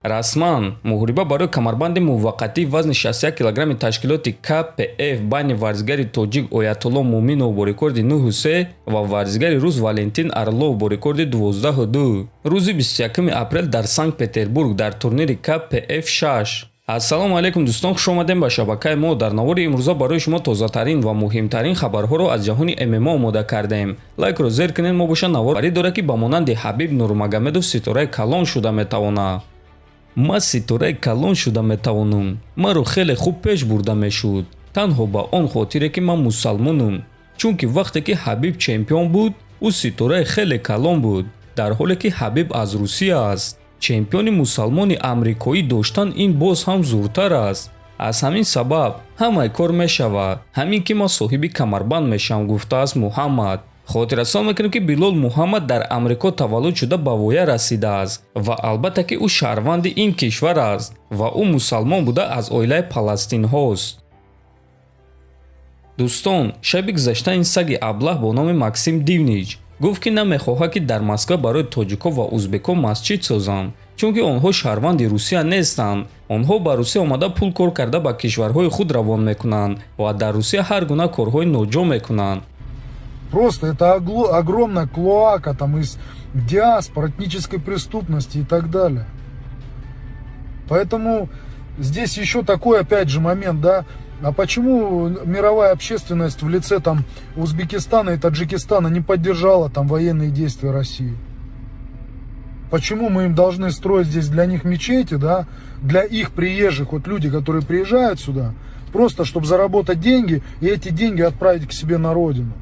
Расман муҳориба барои камарбанди муваққатии вазни 61 килограмми ташкилоти КПФ байни варзигари тоҷик Оятулло Муъминов бо рекорди 9-3 ва варзигари рус Валентин Орлов бо рекорди 12-2 рӯзи 21 апрел дар Санкт Петербург дар турнири КПФ 6. Ассалому алайкум, дӯстон, хуш омадем ба шабакаи мо. Дар навори имрӯза барои шумо тозатарин ва муҳимтарин хабарҳоро аз ҷаҳони ММА омода кардаем. Лайкро зер кунед. Мо боша навор барӣ дорад, ки ба монанди Ҳабиб Нурмагомедов ситораи калон шуда метавонад. Ман ситораи калон шуда метавонам. Маро хеле хуб пеш бурда мешуд, танҳо ба он хотире, ки ман мусалмонам, чунки вақте ки Ҳабиб чемпион буд, ӯ ситораи хеле калон буд, дар ҳоле ки Ҳабиб аз Русия аст. Чемпиони мусалмони амрикоӣ доштан ин боз ҳам зуртар аст. Аз ҳамин сабаб ҳамаи кор мешавад, ҳамин ки ман соҳиби камарбанд мешавам, гуфтааст Муҳаммад. Хотиррасон мекунем, ки Билол Муҳаммад дар Амрико таваллуд шуда, ба воя расидааст ва албатта ки ӯ шаҳрванди ин кишвар аст ва ӯ мусалмон буда, аз оилаи паластинҳост. Дӯстон, шаби гузашта ин саги аблаҳ бо номи Максим Дивнич гуфт, ки намехоҳад, ки дар Москва барои тоҷикҳо ва узбекҳо масҷид созанд, чунки онҳо шаҳрванди Русия нестанд. Онҳо ба Русия омада, пул кор карда, ба кишварҳои худ равон мекунанд ва дар Русия ҳар гуна корҳои ноҷо мекунанд. Просто это огромная клоака там из диаспор, этнической преступности и так далее. Поэтому здесь еще такой опять же момент, да, а почему мировая общественность в лице там Узбекистана и Таджикистана не поддержала там военные действия России? Почему мы им должны строить здесь для них мечети, да, для их приезжих, вот люди, которые приезжают сюда, просто чтобы заработать деньги и эти деньги отправить к себе на родину?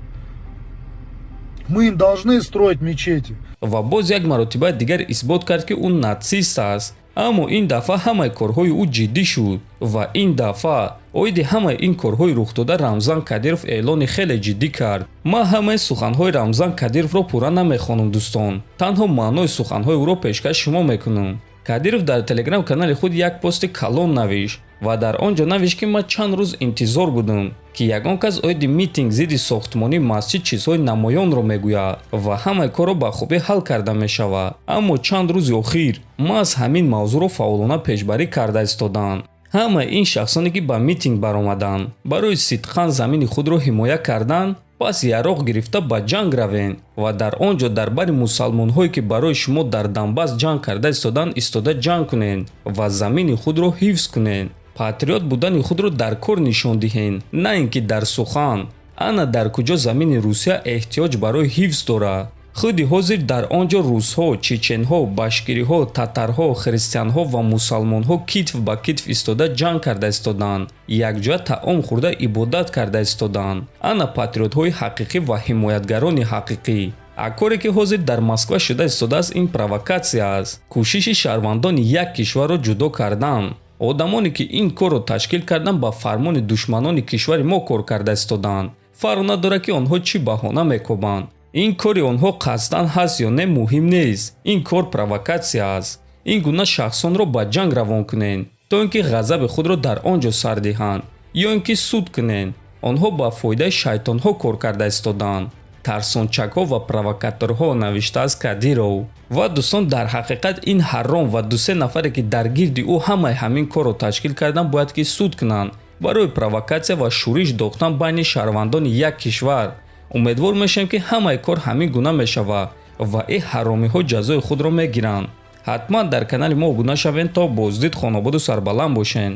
Мы им должны строить мечети. Ва боз як маротиба дигар исбот кард, ки ӯ натсист аст. Аммо ин дафъа ҳамаи корҳои ӯ ҷиддӣ шуд ва ин дафъа оиди ҳамаи ин корҳои рухдода Рамзан Кадиров эълони хеле ҷиддӣ кард. Ман ҳамаи суханҳои Рамзан Кадировро пурра намехонам, дӯстон, танҳо маънои суханҳои ӯро пешкаш шумо мекунам. Кадиров дар телеграм канали худ як пости калон навишт ва дар он ҷо навишт, ки ман чанд рӯз интизор будам, ки ягон кас оиди митинг зидди сохтмонии масҷид чизҳои намоёнро мегӯяд ва ҳамаи корро ба хубӣ ҳал карда мешавад. Аммо чанд рӯзи охир маҳз ҳамин мавзӯъро фаъолона пешбарӣ карда истоданд. Ҳамаи ин шахсоне, ки ба митинг баромаданд барои сидқан замини худро ҳимоя кардан, пас яроқ гирифта ба ҷанг равен ва дар он ҷо дар бари мусалмонҳое, ки барои шумо дар Донбасс ҷанг карда истоданд, истода ҷанг кунед ва замини худро ҳифз кунед. Патриот будани худро дар кор нишон диҳед, на ин ки дар сухан. Ана дар куҷо замини Русия эҳтиёҷ барои ҳифз дорад. Худи ҳозир дар он ҷо русҳо, чеченҳо, башкириҳо, татарҳо, христианҳо ва мусалмонҳо китф ба китф истода ҷанг карда истоданд, якҷоя таом хӯрда, ибодат карда истоданд. Ана патриотҳои ҳақиқӣ ва ҳимоятгарони ҳақиқӣ. А коре, ки ҳозир дар Москва шуда истодааст, ин провокатсия аст, кӯшиши шаҳрвандони як кишварро ҷудо кардан. Одамоне, ки ин корро ташкил карданд, ба фармони душманони кишвари мо кор карда истоданд. Фарқ надорад, ки онҳо чӣ баҳона мекобанд. Ин кори онҳо қасдан ҳаст ё не, муҳим нест. Ин кор провокатсия аст. Ин гуна шахсонро ба ҷанг равон кунед, то ин ки ғазаби худро дар он ҷо сар диҳанд ё ин ки суд кунед. Онҳо ба фоидаи шайтонҳо кор карда истоданд, тарсончакҳо ва провокаторҳо, навиштааст Кадиров. Ва дӯстон, дар ҳақиқат ин ҳарром ва дусе нафаре, ки дар гирди ӯ ҳамаи ҳамин корро ташкил карданд, бояд ки суд кунанд барои провокатсия ва шӯриш дохтан байни шаҳрвандони як кишвар. Умедвор мешавем, ки ҳамаи кор ҳамин гуна мешавад ва ин ҳаромиҳо ҷазои худро мегиранд. Ҳатман дар канали мо обуна шавед. То боздид, хонободу сарбаланд бошед.